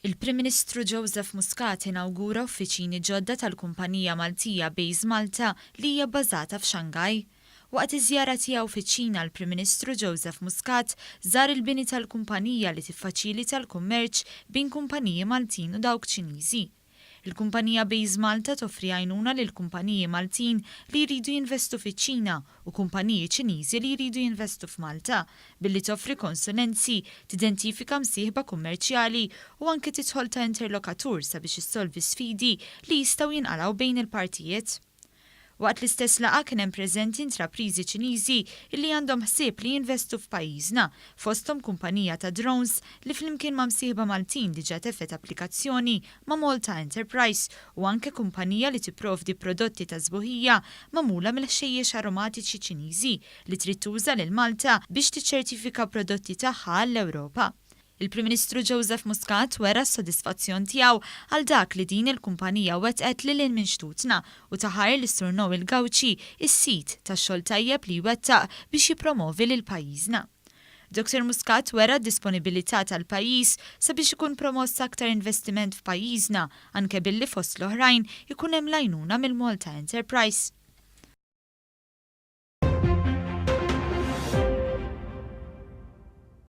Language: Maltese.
Il-Prim Ministru Joseph Muscat inawgura uffiċini ġodda tal-kumpanija Maltija Base Malta li hija bbażata f'Shanghai. Waqt iż-żjara tiegħu fiċ-Ċina, l-Prim Ministru Joseph Muscat żar il-bini tal-kumpanija li tiffaċilita l-kummerċ bejn kumpaniji Maltin u dawk Ċiniżi. Il-kumpanija Base Malta toffri għajnuna lil kumpaniji Maltin li jridu jinvestu fiċ-Ċina u kumpaniji Ċiniżi li jridu jinvestu f'Malta, billi toffri konsulenzi, tidentifika msieħba kummerċjali u anke tidħol ta' interlokatur sabiex issolvi sfidi li jistgħu jinqalgħu bejn il-partijiet. Waqt l-istess laqgħa kien hemm preżenti intrapriżi Ċiniżi illi għandhom ħsieb li jinvestu f'pajjiżna, fosthom kumpanija ta' drones li flimkien ma' msieħba Maltin diġà tefgħet applikazzjoni ma' Malta Enterprise u anke kumpanija li tipprovdi prodotti ta' sbuħija magħmula mill-ħxejjex aromatiċi Ċiniżi li trid tuża lil Malta biex tiċċertifika prodotti tagħha għall-Ewropa. Il-Prim Ministru Joseph Muscat wera s-sodisfazzjon tiegħu għal dak li din il-kumpanija wettqet lil hinn minn xtutna u ta ħajr lis-Sur Noel Gauci, is-sid, tax-xogħol tajjeb li jwettaq biex jippromovi lil pajjiżna. Dr Muscat wera d-disponibilità tal-pajjiż sabiex ikun promoss aktar investiment f'pajjiżna anke billi fost l-oħrajn ikun hemm l-għajnuna mill-Malta Enterprise.